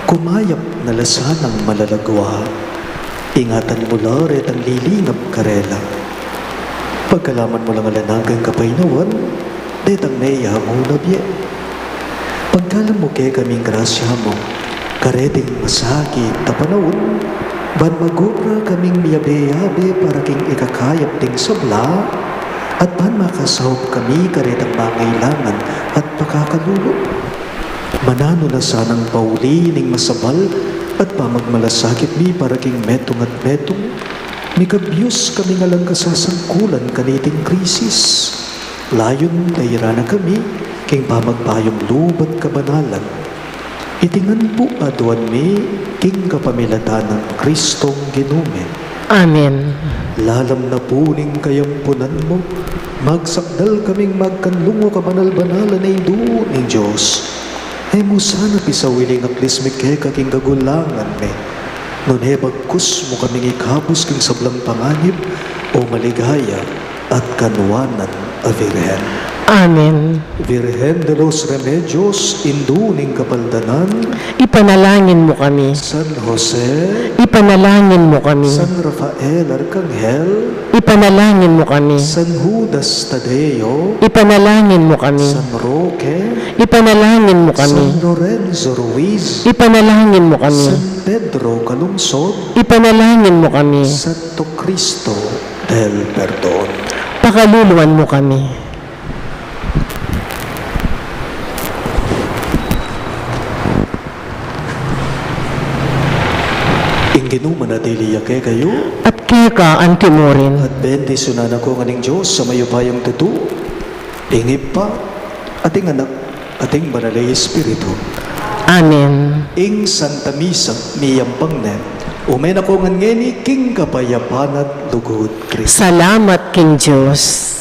kumayap na la sanang malalagwa. Ingatan mu la retang lilingap karela. Pagkalaman mu lang alang anggang kapaynawan detang meyangu na bie. Pagkalam mu kekaming grasya mu kareting masakit a panaun, ban magobra kaming miyabe-yabe para king ikakayap ding sabla, at ban makasaup kami karetang mangailangan at pakakalulu. Mananu na sanang pauli ning masabal at pamagmalasakit mi para king metung at metung, mikabyus kaming alang kasasangkulan kaniting krisis. Layun tairan na kami king pamagpayung lub at kabanalan. Iti ngan pu aduan mi king kapamilatan nang Kristong Ginu mi. Amen. Lalam na pu ning kayampunan mu, magsakdal kaming magkanlung, o kabanal-banalan a Indu ning Dios. E mu sana pisawili ing aklis mi keka king kagulangan mi, nune bagkus mu kaming ikabus king sablang panganib, o maligaya at kanuanan. a Virgen. Amen. Virgen de los Remedios, Indu ning Kapaldanan, ipanalangin mu kami. San Jose, ipanalangin mu kami. San Rafael Arcangel, ipanalangin mu kami. San Judas Tadeo, ipanalangin mu kami. San Roque, ipanalangin mu kami. San Lorenzo Ruiz, ipanalangin mu kami. San Pedro Calungsod, ipanalangin mu kami. Santo Cristo del Perdon, pakaluluan mu kami. Ing Ginu manatili ya kekayu. At keka antimurin. At bendisyunan na kayu ngan ning Dios a mayupayang tutu, ing Ibpa, at ing Anak, at ing Banal a Espiritu. Amen. Ing Santa Misa miyampang ne. Ume na kayu ngan ngeni king kapayapan at lugud Kristo. Salamat king Dios.